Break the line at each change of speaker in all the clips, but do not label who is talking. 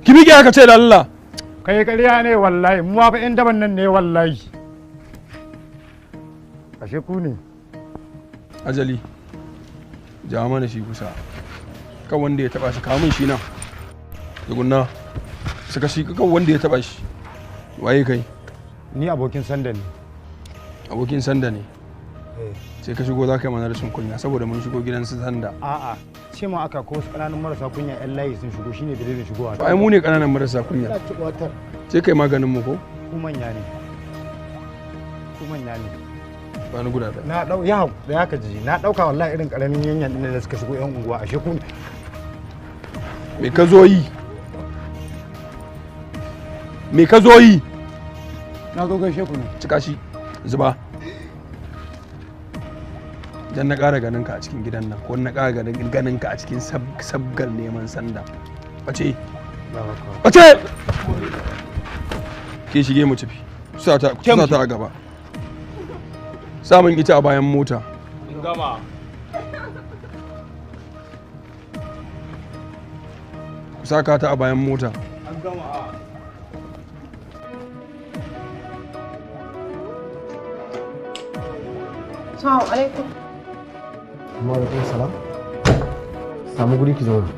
Ki miƙe aka ce da Allah.
Kai ƙarya ne wallahi, mu ba ƴan daban nan ne wallahi. Ashe ku ne.
Ajali. Ja mana shi kusa. Kan wanda ya taba shi, kawo min shi nan. Tukunna. Saka shi kan wanda ya taba shi. Waye kai?
Ni abokin Sanda ne.
Abokin Sanda ne? Sai ka shigo za ka yi mana rashin kunya saboda mun shigo gidan su Sanda.
A'a, ce ma aka ko wasu ƙananan marasa kunya 'yan layi sun shigo shine dalilin shigowa.
Ai mu ne ƙananan marasa kunya. Sai kai maganin mu ko?
Ku manya ne. Ku manya ne.
Ba ni guda ɗaya.
Na dau ya ya ka ji na dauka wallahi irin ƙaramin yanyan din da suka shigo 'yan unguwa ashe ku ne.
Me ka zo yi? Me ka zo yi?
Na zo gaishe ku ne.
Cika shi. Zuba. Dan na ƙara ganin ka a cikin gidan nan ko na ƙara ganin ka a cikin sabgar neman Sanda. Bace. Bace! Ke shige mu tafi. Sa ta a gaba. Samun ita a bayan mota.
Gama.
Ku saka ta a bayan mota.
An gama.
Assalamu alaikum.
Wa alaikum salam. Samu guri ki zauna.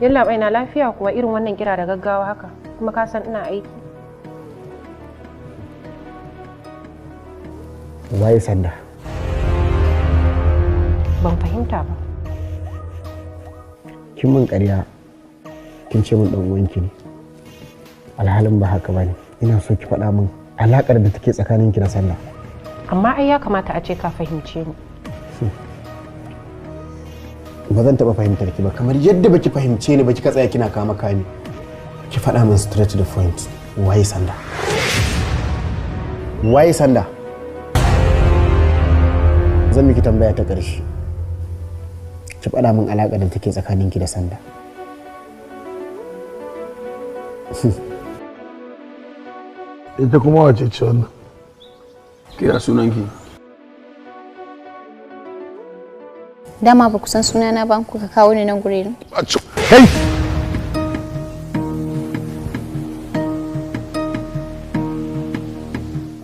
Yalla bai na lafiya kuwa irin wannan kira da gaggawa haka kuma ka san ina aiki.
Waye Sanda?
Ban fahimta ba.
Kin mun ƙarya. Kin ce mun dan uwanki ne. Alhalin ba haka bane. Ina so ki faɗa min alaƙar da take tsakaninki da Sanda.
Amma ai ya kamata a ce ka fahimce ni.
Ba zan taɓa fahimtar ki ba kamar yadda baki fahimce ni ba kika tsaya kina kama kame. Ki faɗa min straight to the point. Waye Sanda? Waye Sanda? Zan miki tambaya ta ƙarshe. Ki faɗa min alaƙar da take tsakaninki da Sanda.
Ita kuma wace ce wannan?
Kira sunanki.
Dama ba ku san sunana ba kuka kawo ni nan gure ne.
Kai!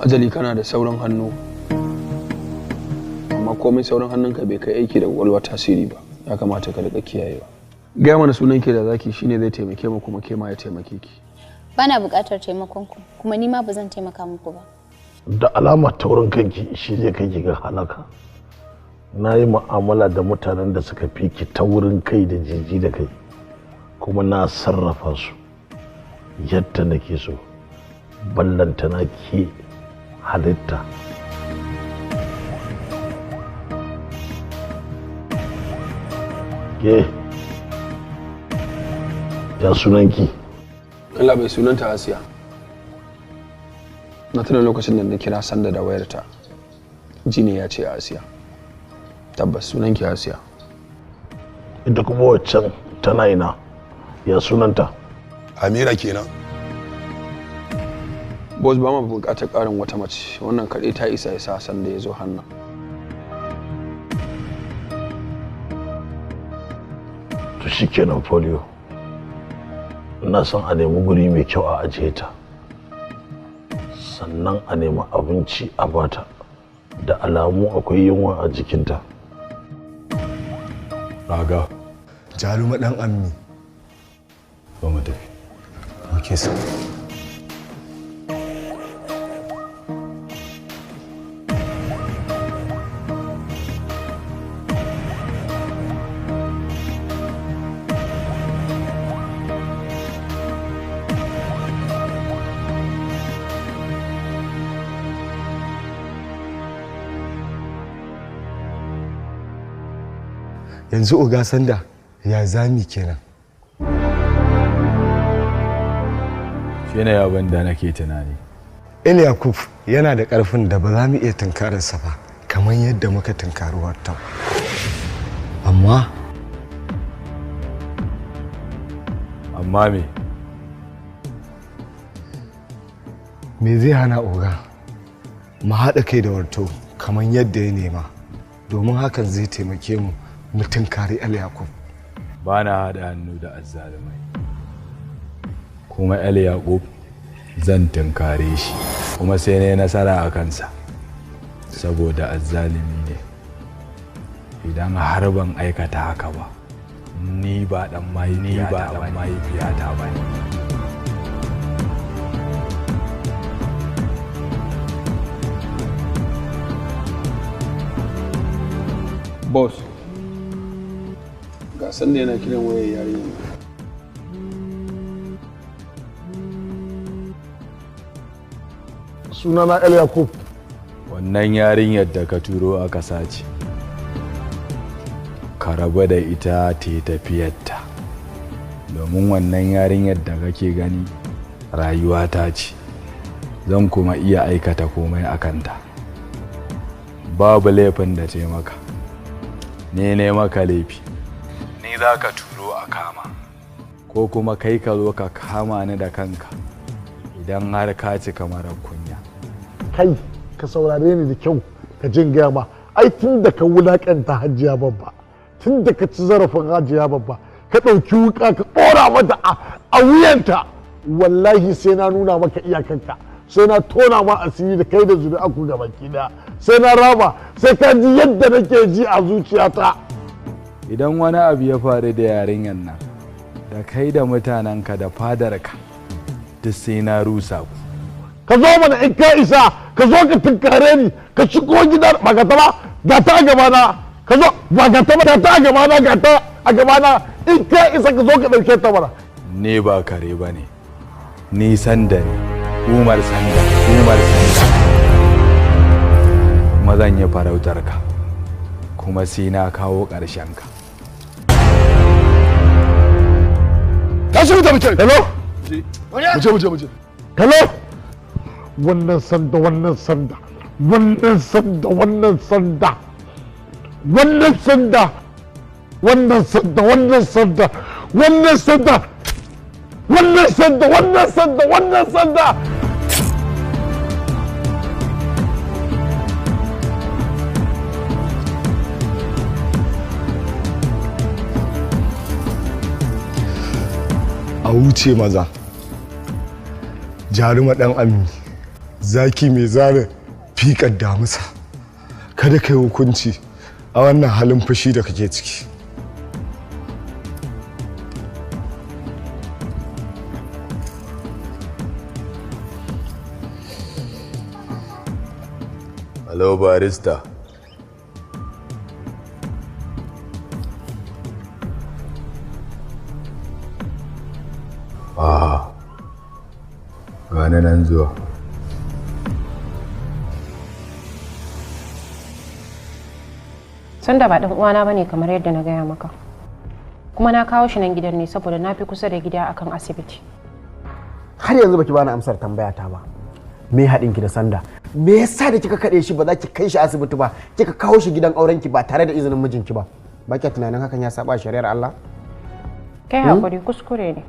Ajali kana da sauran hannu. Amma komai sauran hannunka bai kai aiki da kwakwalwa tasiri ba. Ya kamata ka riƙa kiyayewa. Gaya mana sunanki da zaki shine zai taimake mu kuma ke ma ya taimake ki.
Bana buƙatar taimakon ku kuma ni ma ba zan taimaka muku ba.
Da alamar taurin kanki shi zai kai ki ga halaka. Na yi mu'amala da mutanen da suka fi ki taurin kai da jiji da kai kuma na sarrafa su yadda nake so. Ballantana ke halitta. Ke ya sunanki?
Allah bai sunanta Asiya. Na tuna lokacin da na kira Sanda da wayarta. Jini ya ce Asiya. Tabbas sunanki Asiya.
Ita kuma waccan tana ina? Ya sunanta?
Amira kenan.
Boss ba ma buƙatar ƙarin wata mace. Wannan kaɗai ta isa ya sa Sanda ya zo hannu.
To shikenan polio. Ina son a nemi guri mai kyau a ajiye ta. Sannan a nemi abinci a bata. Da alamu akwai yunwa a jikinta.
Raga.
Jaruma dan ammi.
Ba mu tafi.
Okay sir. Yanzu Oga Sanda ya zami kenan.
Shi ne abin da nake tunani.
El Yakub yana da ƙarfin da ba za mu iya tunkararsa ba kamar yadda muka tunkari Wartau. Amma
me?
Me zai hana Oga mu haɗa kai da Wartau kamar yadda ya nema domin hakan zai taimake mu mu tunkari El Yakub.
Ba na haɗa hannu da azzalumai. Kuma El Yaqub zan tunkare shi, kuma sai na yi nasara a kansa, saboda azzalumi ne. Idan har ban aikata haka ba, ni ba ɗan mahaifiyata ba ne.
Boss, ga sanda yana kiran wayar yarinya.
Sunana El Yakub.
Wannan yarinyar da ka turo aka sace, ka rabu da ita ta yi tafiyarta, domin wannan yarinyar da kake gani rayuwa ta ce, zan kuma iya aikata komai a kanta. Babu laifin da ta maka, ni ne maka laifi. Ni za ka turo a kama, ko kuma kai ka zo ka kama ni da kanka idan har ka cika mara kunya.
Kai, ka saurare ni da kyau, ka jin gaya ma, ai tun da ka wulakanta Hajiya Babba, tun da ka ci zarafin Hajiya Babba, ka ɗauki wuka ka ɗora mata a wuyanta, wallahi sai na nuna maka iyakanka, sai na tona ma asiri da kai da zuri'a ku gaba ki daya, sai na raba, sai ka ji yadda nake ji a zuciyata.
Idan wani abu ya faru da yarinyar nan, da kai da mutanenka da fadarka, duk sai na rusa ku.
Ka zo mana in ka isa, ka zo ka tunkare ni, ka shigo gidan, ba ga ta ba, ga ta a gabana, ka zo, ba ga ta ba, ga ta a gabana, ga ta a gabana, in ka isa ka zo ka ɗauke ta mana.
Ni ba kare ba ne, ni sanda ne, Umar Sanda, Umar Sanda. Kuma zan yi farautar ka, kuma sai na kawo ƙarshen ka.
Tashi mu tafi can. Hello? Muje, muje, muje. Hello? Wannan sanda, wannan sanda, wannan sanda, wannan sanda, wannan sanda, wannan sanda, wannan sanda, wannan sanda, wannan sanda, wannan sanda, wannan sanda.
A wuce maza, jaruma ɗan ammi, zaki mai zara fiƙar damusa, kada ka yi hukunci a wannan halin fushi da kake ciki.
Hello, barista. Ah, gane nan zuwa.
Sanda ba ɗan uwana bane kamar yadda na gaya maka. Kuma na kawo shi nan gidan ne saboda na fi kusa da gida akan asibiti.
Har yanzu baki bani amsar tambaya ta ba. Me haɗin ki da Sanda? Me yasa da kika kaɗe shi ba za ki kai shi asibiti ba? Kika kawo shi gidan auren ki ba tare da izinin mijinki ba? Ba kya tunanin hakan ya saba shari'ar Allah?
Kai hakuri, kuskure ne.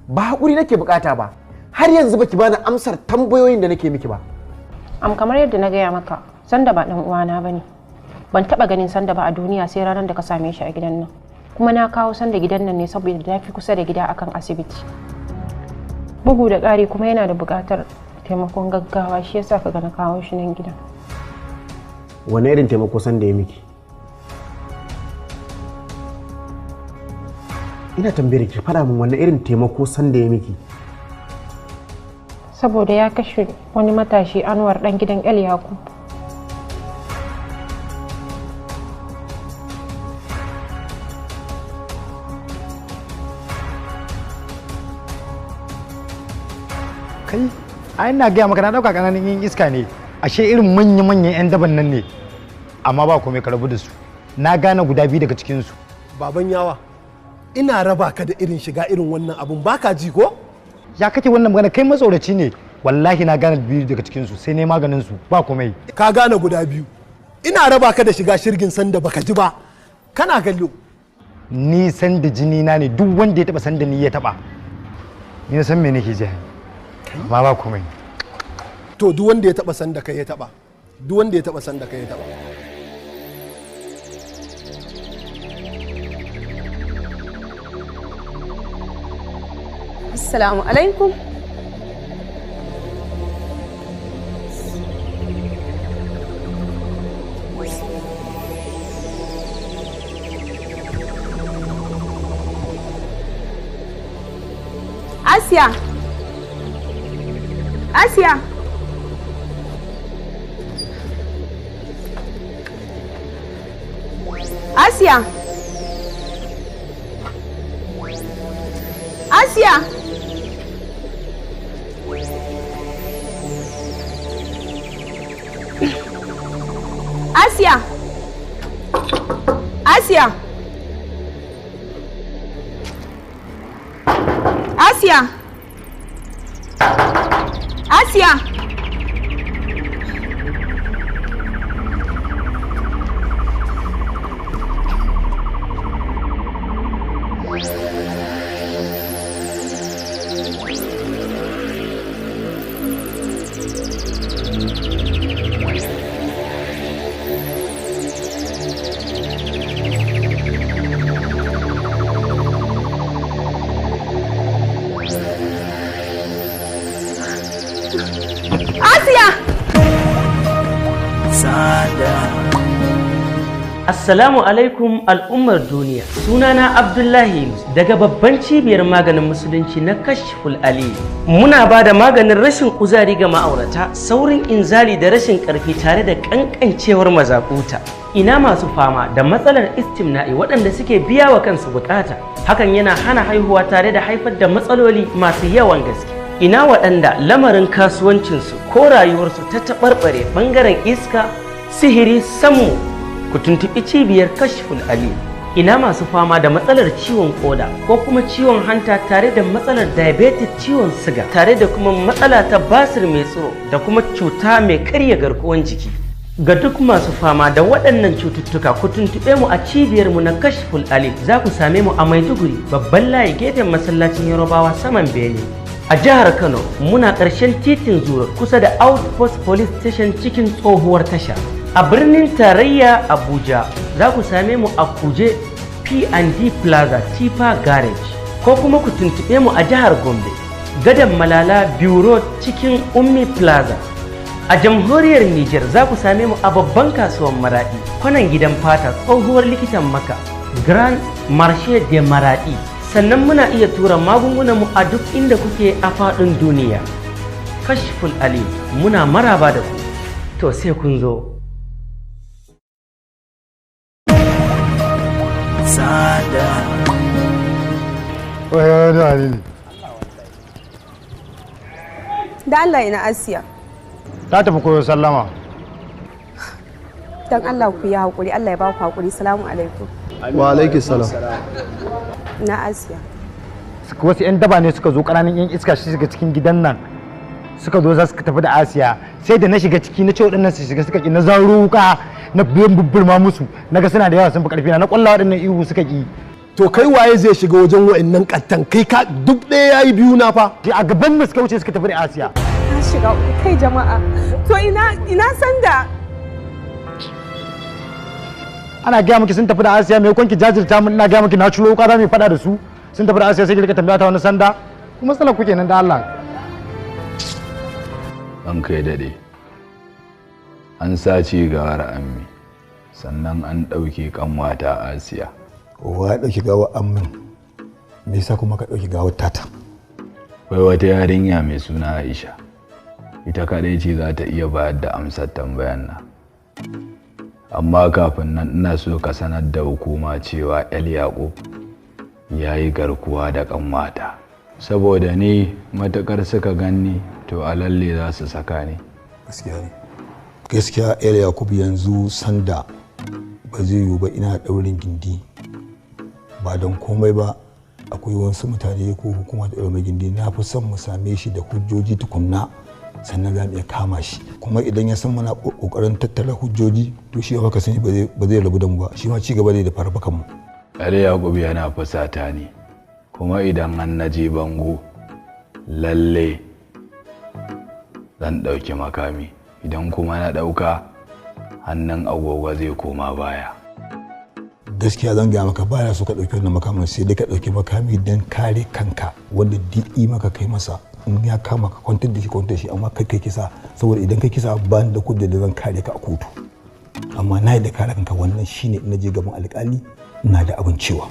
Ba hakuri nake bukata ba. Har yanzu baki bani amsar tambayoyin da nake miki ba.
Am kamar yadda na gaya maka, Sanda ba ɗan uwana bane. Ban taba ganin Sanda ba a duniya sai ranar da ka same shi a gidan nan. Kuma na kawo Sanda gidan nan ne saboda na fi kusa da gida akan asibiti. Bugu da ƙari kuma yana da buƙatar taimakon gaggawa, shi yasa ka ga na kawo shi nan gidan.
Wane irin taimako Sanda ya miki? Ina tambayar ki, faɗa min wane irin taimako Sanda ya miki?
Saboda ya kashe wani matashi Anwar ɗan gidan El Yakub.
Kai, ai ina gaya maka na dauka kananan yin iska ne, ashe irin manya-manyan 'yan daban nan ne, amma ba komai, ka rabu da su. Na gane guda biyu daga cikin su.
Baban yawa, ina raba ka da irin shiga irin wannan abun, baka ji ko?
Ya kake wannan magana, kai matsoraci ne. Wallahi na gane biyu daga cikin su, sai ne maganin su, ba komai.
Ka gane guda biyu, ina raba ka da shiga shirgin Sanda baka ji ba, kana kallo.
Ni Sanda jini na ne, duk wanda ya taba Sanda ni ya taba. Ni na san me nake ji. Amma ba komai.
To duk wanda ya taba Sanda kai ya taba. Duk wanda ya taba Sanda kai ya taba.
Assalamu alaikum. Asiya. Asiya. Asiya. Asiya. Asiya. Asiya. Asiya. Asiya. Asiya!
Assalamu alaikum al'ummar duniya. Sunana Abdullahi Yunus daga babban cibiyar maganin musulunci na Kashful Ali. Muna ba da maganin rashin kuzari ga ma'aurata, saurin inzali da rashin ƙarfi tare da ƙanƙancewar mazakuta. Ina masu fama da matsalar istimna'i waɗanda suke biya wa kansu bukata. Hakan yana hana haihuwa tare da haifar da matsaloli masu yawan gaske. Ina waɗanda lamarin kasuwancinsu ko rayuwarsu ta taɓarɓare ɓangaren iska, sihiri, sammu, ku tuntuɓi cibiyar Kashful Ali. Ina masu fama da matsalar ciwon koda ko kuma ciwon hanta tare da matsalar diabetes, ciwon siga tare da kuma matsala ta basir mai tsiro da kuma cuta mai karya garkuwan jiki. Ga duk masu fama da waɗannan cututtuka, ku tuntuɓe mu a cibiyarmu na Kashful Ali. Za ku same mu a Maiduguri, babban layi, gefen masallacin Yarobawa, saman bene. A jihar Kano muna ƙarshen titin Zura, kusa da Outpost Police Station, cikin tsohuwar tasha. A birnin tarayya Abuja za ku same mu a Kuje, P&D Plaza, Tipa Garage, ko kuma ku tuntuɓe mu a jihar Gombe, Gadon Malala Bureau, cikin Ummi Plaza. A jamhuriyar Niger za ku same mu a babban kasuwan Maradi, kwanan gidan fata, tsohuwar likitan Maka, Grand Marché de Maradi. Sannan muna iya tura magungunanmu a duk inda kuke a faɗin duniya. Kashful Ali, muna maraba da ku. To sai kun zo.
Sada.
Wai wani wani ne.
Da Allah ina Asiya?
Ta tafi koyo sallama.
Dan Allah ku yi haƙuri, Allah ya ba ku haƙuri. Salamu alaikum.
Wa alaikis salam.
Na Asiya?
Wasu 'yan daba ne suka zo, ƙananan 'yan iska, shi shiga cikin gidan nan. Suka zo za su tafi da Asiya. Sai da na shiga ciki na ce waɗannan su shiga, suka ki. Na zaro wuka na biyan bubburma musu. Na ga suna da yawa, sun fi ƙarfi na, na ƙwalla waɗannan ihu, suka ki.
To kai waye zai shiga wajen wa'annan kattan? Kai ka duk ɗaya yayi biyu na fa.
A gaban mu suka wuce suka tafi da Asiya.
Na shiga uku kai jama'a. To ina Sanda?
Ana gaya miki sun tafi da Asiya, mai kwanki jajirta mun? Ina gaya miki na ciro wuka za mu yi faɗa da su. Sun tafi da Asiya, sai ki rika tambaya ta wani Sanda. Kuma matsalar ku kenan da Allah.
An kai daɗe. An sace gawar Ammi, sannan an ɗauke ƙanwata Asiya.
Wa ya ɗauki gawar Ammin? Me yasa kuma ka ɗauki gawar tata?
Akwai wata yarinya mai suna Aisha. Ita kaɗai ce za ta iya bayar da amsar tambayan nan. Amma kafin nan ina so ka sanar da hukuma cewa El Yaƙub ya yi garkuwa da ƙanwata. Saboda ni matuƙar suka ganni to a lalle za su saka ni.
Gaskiya ne. Gaskiya El Yakub, yanzu Sanda ba zai yiwu ba, ina ɗaurin gindi. Ba don komai ba, akwai wasu mutane ko hukuma da ɗaure gindi. Na fi son mu same shi da hujjoji tukunna, sannan za mu iya kama shi. Kuma idan ya san muna ƙoƙarin tattara hujjoji, to shi ba ka sani ba zai rabu da mu ba, shi ma ci gaba ne da farfakan mu.
El Yaƙub yana fusata ni, kuma idan an naje bango lalle zan ɗauki makami, idan kuma na ɗauka hannun agogo zai koma baya.
Gaskiya zan gaya maka, baya so ka ɗauki wannan makamin, sai dai ka ɗauki makami don kare kanka, wanda di'i maka kai masa in ya kama ka kwantar da shi, kwantar da shi, amma kai kai kisa, saboda idan kai kisa ba ni da kuɗi da zan kare ka a kotu. Amma na yi da kare kanka, wannan shine in na je gaban alƙali ina da abin cewa.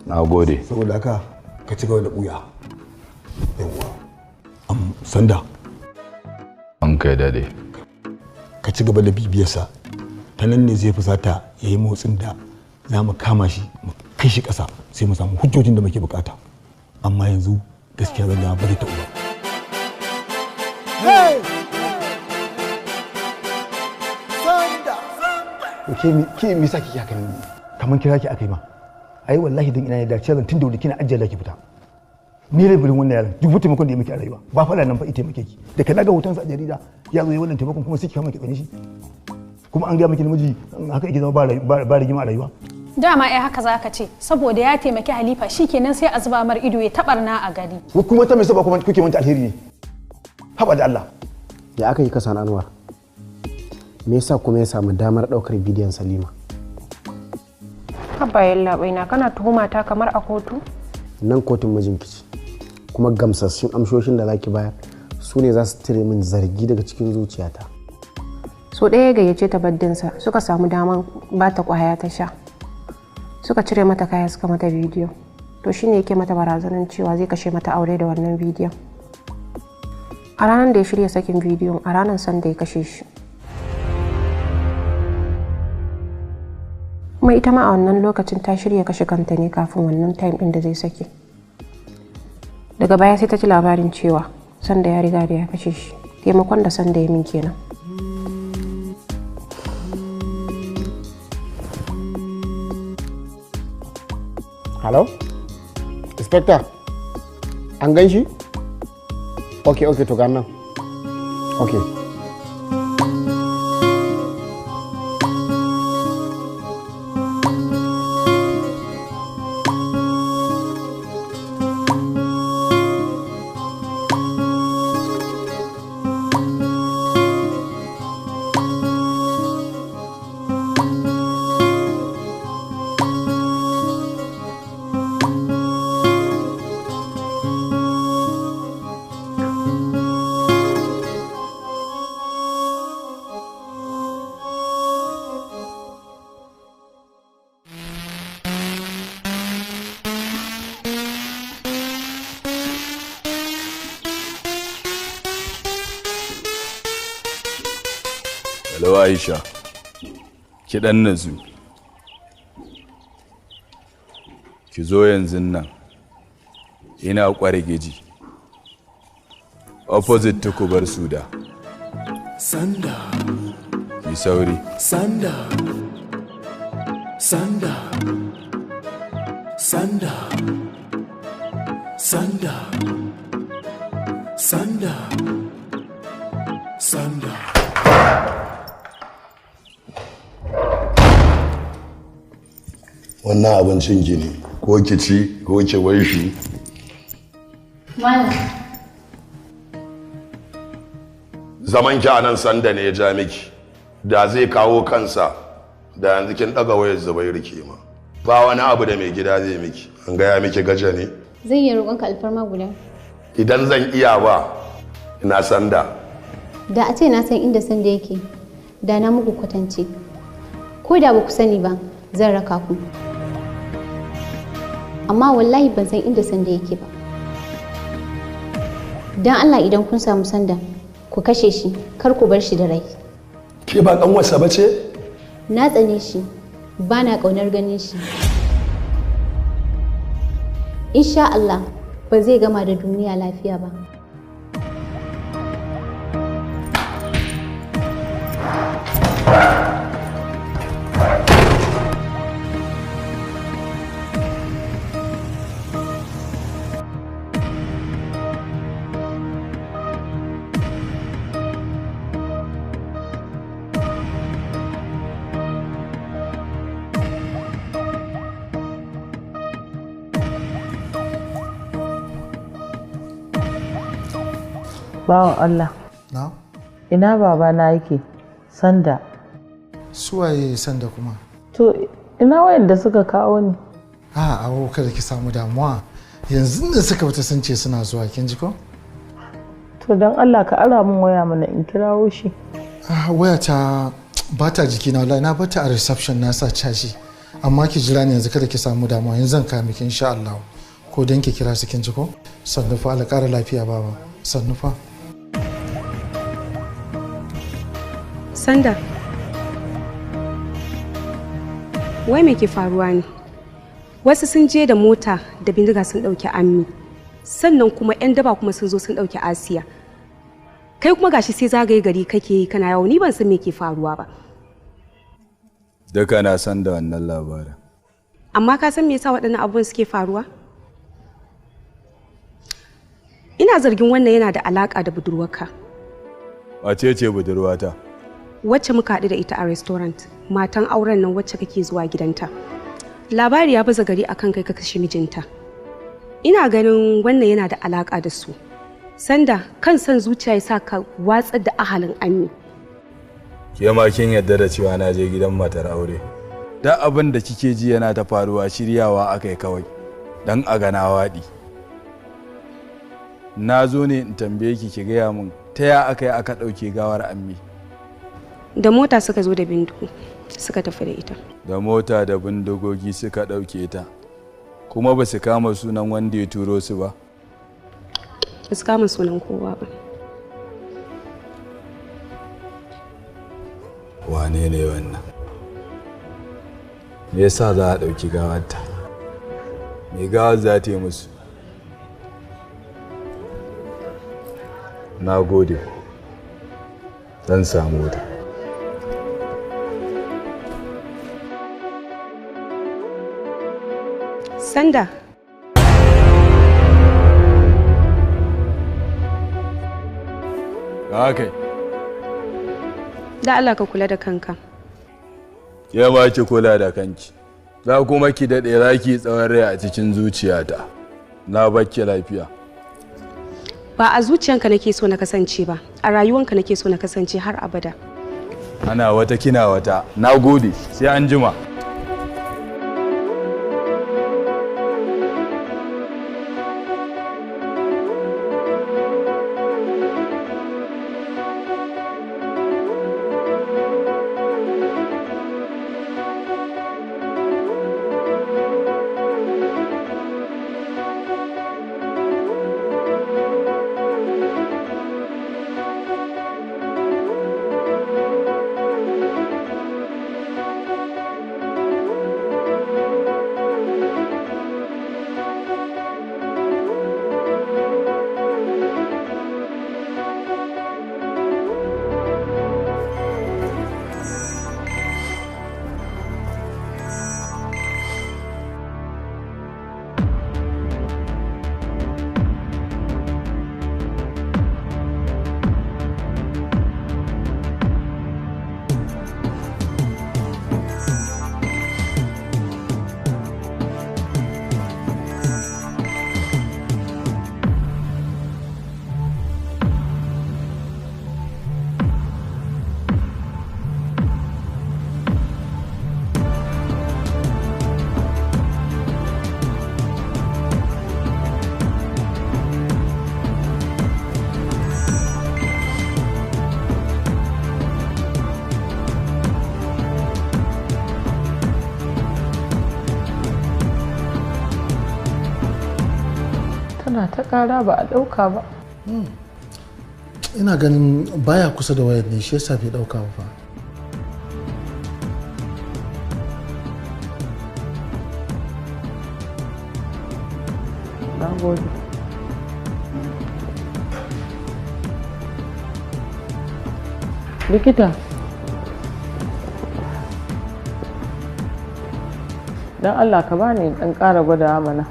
Na gode.
Saboda haka ka ci gaba da ɓuya. Yawwa. Sanda.
An kai dade.
Ka ci gaba da bibiyarsa. Ta nan ne zai fusata ya yi motsin da za mu kama shi mu kai shi ƙasa, sai mu samu hujjojin da muke bukata. Amma yanzu gaskiya zan ga ba zai taɓa ba. Ke me yasa kike haka ne? Kaman kira ki akai ma. Ai wallahi dan ina ne da ce zan tun da wuri kina ajiye laki fita. Ni ne burin wannan yaron, duk taimakon da ya miki a rayuwa. Ba faɗa nan fa ita taimake ki. Da kana ga hotonsa a jarida ya zo ya wannan taimakon kuma sai ki kama ki tsane shi. Kuma an gaya miki namiji haka yake zama ba rigima a rayuwa.
Dama ai haka zaka ce, saboda ya taimaki Halifa shikenan sai a zuba mar ido ya tabarna a gari.
Ko kuma ta me saba kuma kuke manta alheri ne? Haba da Allah.
Ya aka yi ka san Anwar? Me yasa kuma ya samu damar daukar bidiyon Salima?
Haba yallaɓai na, kana tuhuma ta kamar a kotu?
Nan kotun mijinki ce. Kuma gamsassun amshoshin da zaki bayar su ne za su tire min zargi daga cikin zuciyata.
So ɗaya ya gayyace ta baddinsa, suka samu daman ba ta ƙwaya ta sha. Suka cire mata kaya suka mata bidiyo. To shine yake mata barazanan cewa zai kashe mata aure da wannan bidiyon. A ranar da ya shirya sakin bidiyon, a ranar sanda ya kashe shi. Kuma ita ma a wannan lokacin ta shirya kashe kanta ne kafin wannan time ɗin da zai sake. Daga baya sai ta ji labarin cewa sanda ya riga da ya kashe shi. Taimakon da sanda ya min kenan.
Hello? Inspector, an gan shi? Ok, ok, to gan nan. Ok.
Hello Aisha, ki dan nazu. Ki zo yanzu nan. Ina kware geji. Opposite tukubar Suda.
Sanda.
Ki sauri.
Sanda. Sanda. Sanda. Sanda. Sanda. Sanda.
Wannan abincin ki ne, ko ki ci ko ki bar shi.
Malam.
Zaman ki a nan sanda ne ya ja miki. Da zai kawo kansa da yanzu kin daga wayar Zubairu ke ma. Ba wani abu da mai gida zai miki. An gaya miki gaja ne.
Zan iya roƙonka alfarma guda.
Idan zan iya ba, ina sanda.
Da a ce na san inda sanda yake, da na muku kwatance. Ko da ba ku sani ba, zan raka ku. Amma wallahi ban san inda sanda yake ba. Don Allah idan kun samu sanda, ku kashe shi, kar ku bar shi da rai.
Ke ba ƙanwarsa ba ce?
Na tsane shi, ba na ƙaunar ganin shi. Insha Allah ba zai gama da duniya lafiya ba.
Bawan Allah. Ina babana yake? Sanda.
Suwaye Sanda kuma?
To ina wayanda suka kawo ni?
A awo kada ki samu damuwa. Yanzu da suka fita sun ce suna zuwa, kin ji ko?
To don Allah ka ara min waya mana in kirawo shi.
Ah, waya ta ba ta jikina wallahi, na bata a reception na sa caji. Amma ki jira ni yanzu, kada ki samu damuwa, yanzu zan kawo miki insha Allah. Ko dan ki kira su, kin ji ko? Sannu fa, Allah ƙara lafiya baba. Sannu fa.
Sanda. Wai me ke faruwa ne? Wasu sun je da mota da bindiga sun ɗauki Ammi. Sannan kuma 'yan daba kuma sun zo sun ɗauki Asiya. Kai kuma gashi sai zagaye gari kake yi kana yawo, ni ban san me ke faruwa ba.
Duka na san da wannan labarin.
Amma ka san me yasa waɗannan abubuwan suke faruwa? Ina zargin wannan yana da alaƙa da budurwarka.
Wace ce budurwata?
Wacce muka haɗu da ita a restaurant, matan auren nan wacce kake zuwa gidanta. Labari ya baza gari akan kai ka kashe mijinta. Ina ganin wannan yana da alaƙa da su. Sanda kan son zuciya ya sa ka watsar da ahalin Ammi.
Ke ma kin yarda da cewa na je gidan matar aure. Da abin da kike ji yana ta faruwa shiryawa akai kawai dan a gana waɗi. Na zo ne in tambaye ki ki gaya min ta ya aka yi aka ɗauke gawar Ammi.
Da mota suka zo da bindigo suka tafi da ita.
Da mota da bindigogi suka ɗauke ta, kuma ba su kama sunan wanda ya turo su ba.
Ba su kama sunan kowa ba.
Wane ne wannan? Me yasa za a ɗauki gawarta? Me gawar za ta yi musu? Na gode. Zan samu ta.
Sanda.
Kai.
Da Allah ka kula da kanka.
Ke ma ki kula da kanki. Za kuma ki daɗe za ki tsawon rai a cikin zuciyata. Na bakki lafiya.
Ba a zuciyanka nake so na kasance ba, a rayuwanka nake so na kasance har abada.
Ana wata kina wata. Na gode, sai an jima.
Tana ta ƙara ba a ɗauka ba.
Ina ganin baya kusa da wayar ne shi yasa bai ɗauka ba.
Na gode. Likita. Don Allah ka bani ɗan ƙara gwadawa mana.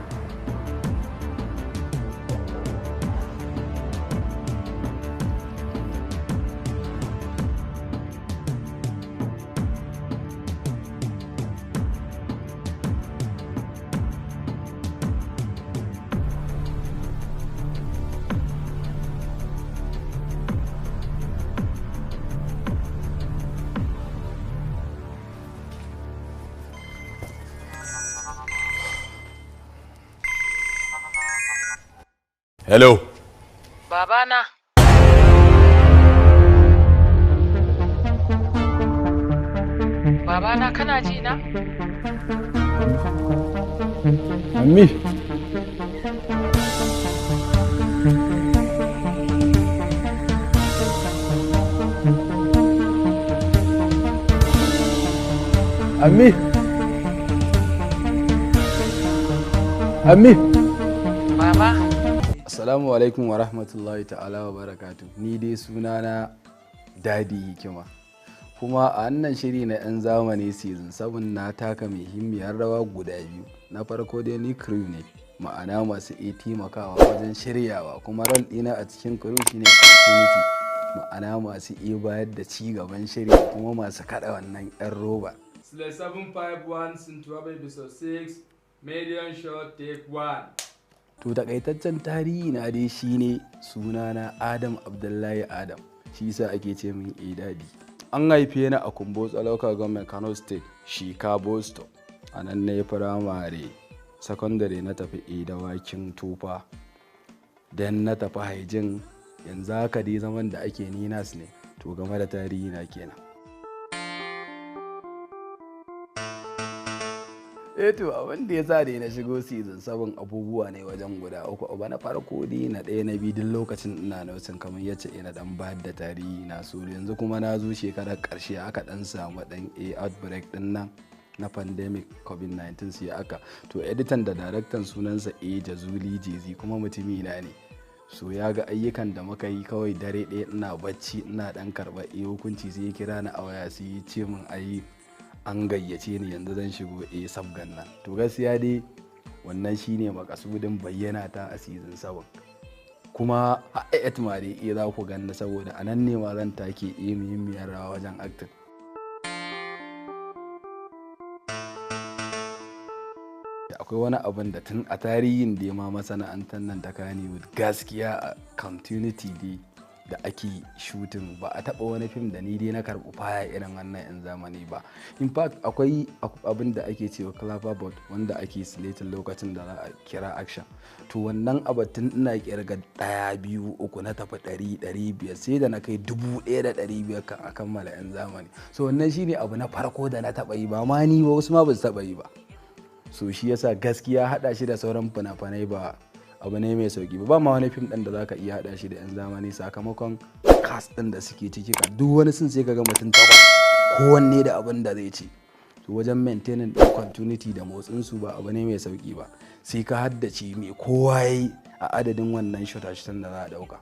Hello.
Babana. Babana, kana ji na?
Ammi. Ammi. Ammi.
Baba.
Assalamu alaikum wa rahmatullahi ta'ala wa barakatu. Ni dai sunana Dadi Hikima. Kuma a wannan shiri na 'yan zamani season 7 na taka muhimmiyar rawa guda biyu. Na farko dai ni crew ne, ma'ana masu iya taimakawa wajen shiryawa, kuma role ɗina a cikin crew shine continuity, ma'ana masu iya bayar da ci gaban shiri kuma masu kaɗa wannan 'yan roba.
Slate 751 scene 12 episode 6, medium shot, take 1.
To, takaitaccen tarihi na dai shine sunana Adam Abdullahi Adam, shi yasa ake ce min Edadi. An haife ni a Kumbotso Local Government, Kano State, Shika Bus Stop. A nan na yi firamare, sakandare na tafi Dawakin Tofa. Dan na tafi Haijin, yanzu haka dai zaman da ake ni nurse ne. To, game da tarihi na kenan. Eh, to, abin da ya sa dai na shigo season 7 abubuwa ne wajen guda uku. Abu na farko dai, na ɗaya, na biyu, duk lokacin ina nursing, kamar yacce ina dan bayar da tarihi na, so yanzu kuma na zo shekarar ƙarshe, aka dan samu dan a outbreak din nan na pandemic COVID-19, sai aka to editan da daraktan, sunansa A Jazuli Jezi, kuma mutumi na ne. So ya ga ayyukan da muka yi, kawai dare ɗaya ina bacci ina dan karɓar a hukunci, sai ya kira ni a waya, sai ya ce min ayi an gayyace ni, yanzu zan shigo a sabgan nan. To, gaskiya dai wannan shine makasudin bayyana ta a season 7. Kuma a 8 ma dai iya za ku ganni, saboda a nan ne ma zan take iya muhimmiyar rawa wajen acting. Akwai wani abin da tun a tarihin da ma masana'antar nan ta Kannywood, gaskiya a continuity dai da ake shooting, ba a taba wani fim da ni dai na karɓi faya irin wannan 'yan zamani ba. In fact, akwai abin da ake cewa clapperboard wanda ake slating lokacin da za a kira action. To, wannan abatun ina kirga ɗaya, biyu, uku, na tafi 100, 500, sai da na kai 1500 kan a kammala 'yan zamani. So wannan shine abu na farko da na taɓa yi, ba ma ni ba, wasu ma ba su taɓa yi ba. So shi yasa gaskiya haɗa shi da sauran fina-finai ba abu ne mai sauki ba. Ma wani fim ɗin da zaka iya haɗa shi da 'yan zamani, sakamakon cast ɗin da suke ciki, ka duk wani sun sai ka ga mutum takwas, kowanne da abin da zai ci. To, wajen maintaining ɗin continuity da motsin su ba abu ne mai sauki ba, sai ka haddace me kowa yayi a adadin wannan shot da za a ɗauka.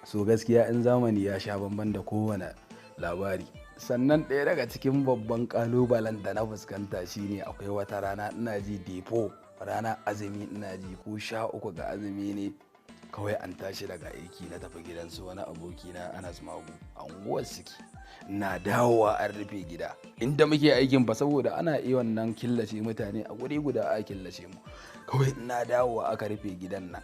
So gaskiya 'yan zamani ya sha bamban da kowane labari. Sannan ɗaya daga cikin babban ƙalubalen da na fuskanta shine akwai wata rana, ina ji depo rana azumi, ina ji ko 13 ga azumi ne, kawai an tashi daga aiki na tafi gidansu wani aboki na Anas Magu, a unguwar suke. Na dawowa an rufe gida inda muke aikin ba, saboda ana iya wannan killace mutane a guri guda, a killace mu. Kawai ina dawowa aka rufe gidan nan.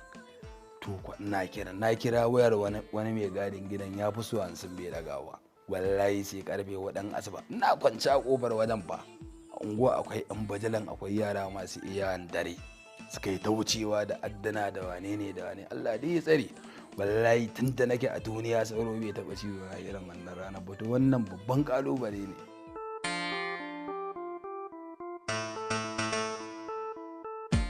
To, ina kira, na kira wayar wani mai gadin gidan, ya fi so 50 bai dagawa. Wallahi sai karfe waɗan asuba ina kwance a kofar wajen ba. A unguwa akwai yan bajalan, akwai yara masu iya dare, suka yi ta wucewa da addana da wane ne da wane. Allah dai ya tsare. Wallahi tun da nake a duniya sauro bai taɓa ciwo na irin wannan ranar ba. To, wannan babban kalubale ne.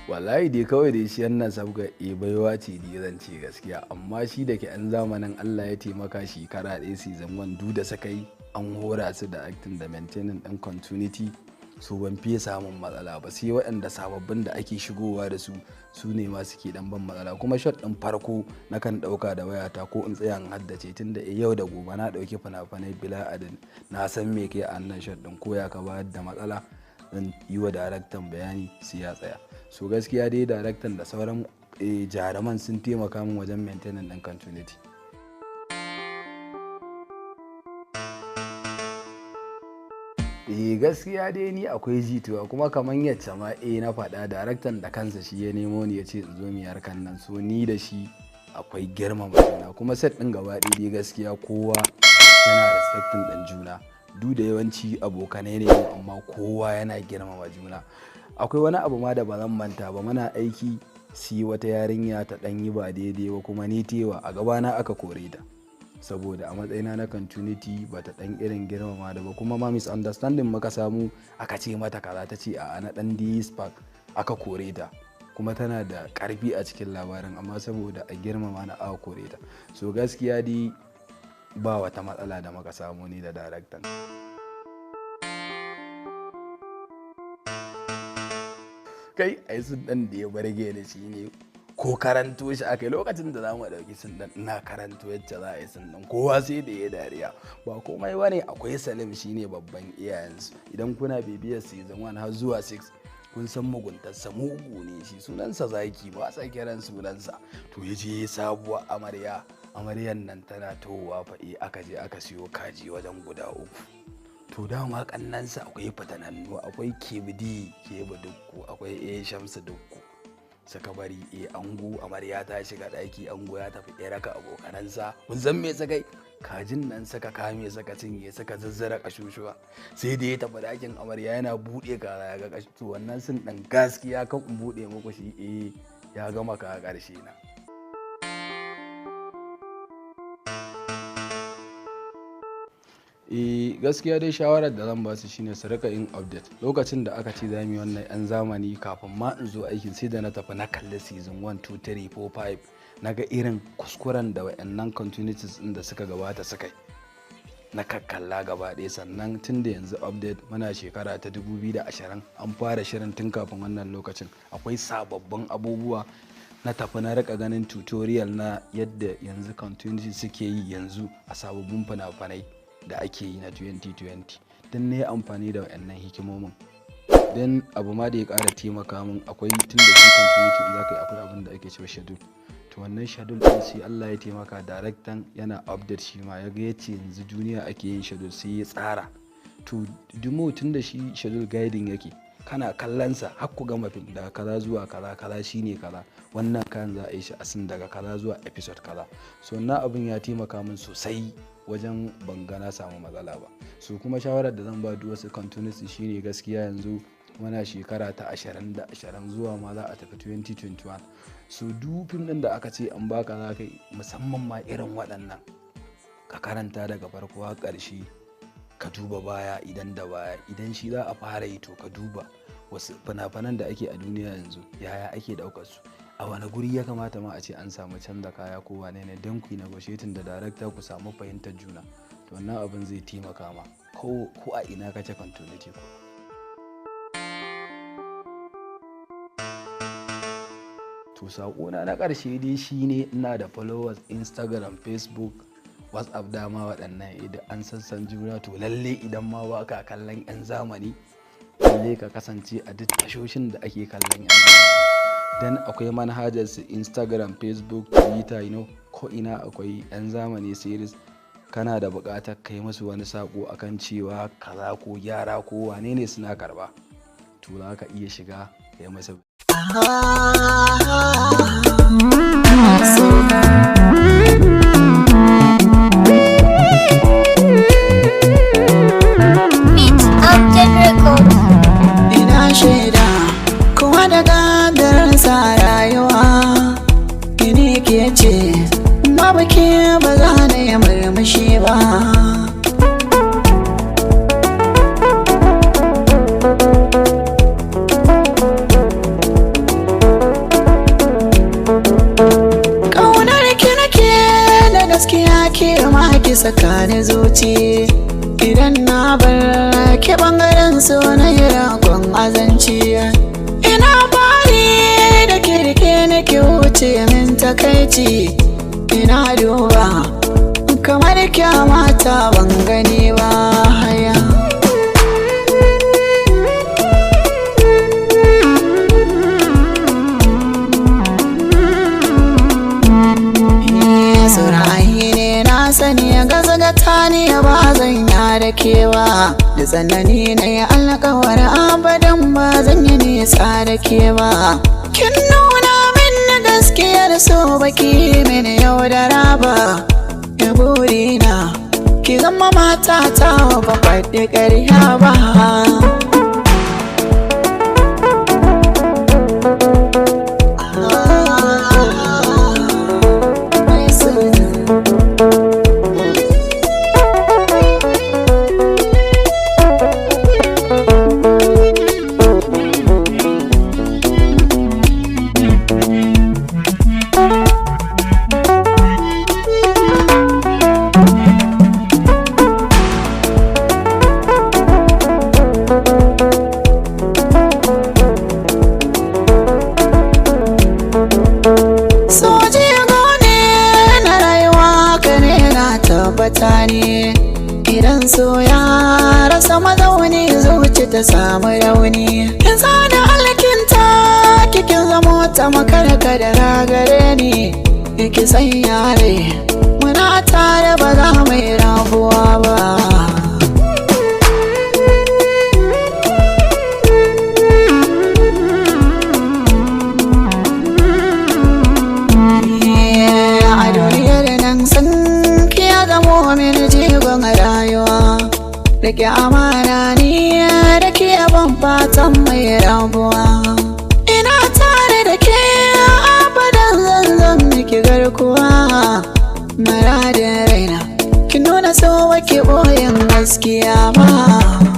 Wallahi dai kawai dai shi wannan sabga e baiwa ce dai zan ce gaskiya. Amma shi da ke an zamanin Allah ya taimaka, shekara ɗaya season 1 duk da suka yi, an hora su da acting da maintaining ɗin continuity, so ban fiye samun matsala ba, sai waɗanda sababbin da ake shigowa da su, su ne ma suke dan ban matsala. Kuma shot ɗin farko na kan ɗauka da wayata ko in tsaya in haddace, tunda yau da gobe na ɗauki fina-finai bila adadin, na san me ke a nan shot ɗin, ko ya ka bayar da matsala zan yi wa daraktan bayani sai ya tsaya. So gaskiya dai daraktan da sauran jaruman sun taimaka min wajen maintaining ɗin continuity. Eh, gaskiya dai ni akwai jituwa, kuma kamar yacce ma na faɗa, daraktan da kansa shi ya nemo ni ya ce in zo mu harkan nan. So ni da shi akwai girmama juna, kuma set ɗin gaba ɗaya dai gaskiya kowa yana respecting ɗin juna. Duk da yawanci abokanai ne, amma kowa yana girmama juna. Akwai wani abu ma da ba zan manta ba, muna aiki Si wata yarinya ta ɗan yi ba daidai ba, kuma ni tewa a gabana aka kore ta, saboda a matsayina na continuity ba ta ɗan irin girmama da ba. Kuma ma misunderstanding muka samu, aka ce mata kaza, ta ce a na ɗan spark, aka kore ta. Kuma tana da ƙarfi a cikin labarin, amma saboda a girmama na aka kore ta. So gaskiya dai ba wata matsala da muka samu ni da daraktan. Kai, ai sun dan da ya barge ni shi ne ko karanto shi aka yi lokacin da za mu ɗauki sun dan, ina karanto yacce za a yi sun dan, kowa sai da ya dariya. Ba komai ba ne, akwai Salim, shine babban iyayensu. Idan kuna bibiyar season 1 har zuwa 6, kun san muguntarsa, mugu ne shi. Sunansa Zaki, ba sa kiran sunansa. To ya je sabuwar amarya, amaryan nan tana tohuwa faɗi, aka je aka siyo kaji wajen guda uku. To dama kannansa akwai fatanannu, akwai Kebidi, Kebu Dukku, akwai e Shamsu Dukku. Suka bari e ango, amarya ta shiga ɗaki, ango ya tafi ɗaya raka abokanansa. Kun san me suka yi? Kajin nan suka kame, suka cinye, suka zazzara kashushuwa. Sai da ya tafi ɗakin amarya, yana buɗe kaza ya ga kashu. To wannan sun ɗan gaskiya kan in buɗe muku shi, ya gama ka ƙarshe na. Gaskiya dai shawarar da zan ba su shine su rika yin update. Lokacin da aka ce zamu yi wannan yan zamani, kafin ma in zo aikin sai da na tafi na kalli season 1, 2, 3, 4, 5, na ga irin kuskuren da wayannan continuities din da suka gabata suka yi, na kakkalla gaba ɗaya. Sannan tun da yanzu update, muna shekara ta 2020, an fara shirin tun kafin wannan lokacin, akwai sababbin abubuwa. Na tafi na rika ganin tutorial na yadda yanzu continuity suke yi yanzu a sababbin fina-finai da ake yi na 2020, don na yi amfani da wayannan hikimomin. Don abu ma da ya ƙara taimaka min, akwai tun da shi continuity in za ka yi, akwai abin da ake cewa schedule. To wannan schedule din, sai Allah ya taimaka daraktan yana update, shi ma ya ga yace yanzu duniya ake yin schedule, sai ya tsara. To dumo tun da shi schedule guiding yake, kana kallon sa har ku gama fim, daga kaza zuwa kaza, kaza shine kaza, wannan kayan za a yi shi a sin daga kaza zuwa episode kaza. So wannan abin ya taimaka min sosai wajen ban ga na samu matsala ba. So kuma shawarar da zan ba duk wasu continuity shine, gaskiya yanzu muna shekara ta 20 da 20, zuwa ma za a tafi 2021. So duk fim ɗin da aka ce an baka za ka yi, musamman ma irin waɗannan, ka karanta daga farko har ƙarshe, ka duba baya idan da baya. Idan shi za a fara yi, to ka duba wasu fina-finan da ake a duniya yanzu, yaya ake ɗaukar su, a wani guri ya kamata ma a ce an samu canza kaya ko wane ne, don ku yi negotiating da director, ku samu fahimtar juna. To wannan abin zai taimaka ma ko a ina kake continuity ko. To saƙona na ƙarshe dai shine, ina da followers Instagram, Facebook, WhatsApp, dama waɗannan idan an sassan juna. To lalle idan ma ba ka kallon 'yan zamani, lalle ka kasance a duk tashoshin da ake kallon 'yan zamani, dan akwai manhajar su Instagram, Facebook, Twitter, ko ina akwai 'yan zamani series. Kana da buƙatar kai musu wani saƙo akan cewa kaza ko gyara ko wane ne, suna karɓa. To za ka iya shiga kai masa.
Ina shaida kowa da kadararsa rayuwa, ni ke ce babu ke ba za na yi murmushi ba. Ƙaunar ki nake da gaskiya, ke ma ki saka ni zuci. Idan na bar ke, bangaren so na yi rakon azanci. Ina bari da kirke nake wuce min takaici. Ina duba kamar kyamata ban gani ba haya. Surayi ne na sani, gazgata ne, ba zan ya da kewa da tsanani na yi alkawar abadan ba zan yi nisa da ke ba. Kin nuna min na gaskiyar so, baki mini yaudara ba. Ya burina ki zama mata ta, ba faɗi ƙarya ba. Idan so ya rasa mazauni, zuci ta samu rauni. Kin zana alkinta, kikin zamo ta makarka da ragare ni. Ki sanya rai muna tare, ba za mu yi rabuwa ba. A duniyar nan sun kiya zamo mini jigon rayuwa. Rike amana ni da ke, ban fatan mai rabuwa. Ina tare da ke abadan, zan zan miki garkuwa. Muradin raina, ki nuna so, wake boyin gaskiya ba.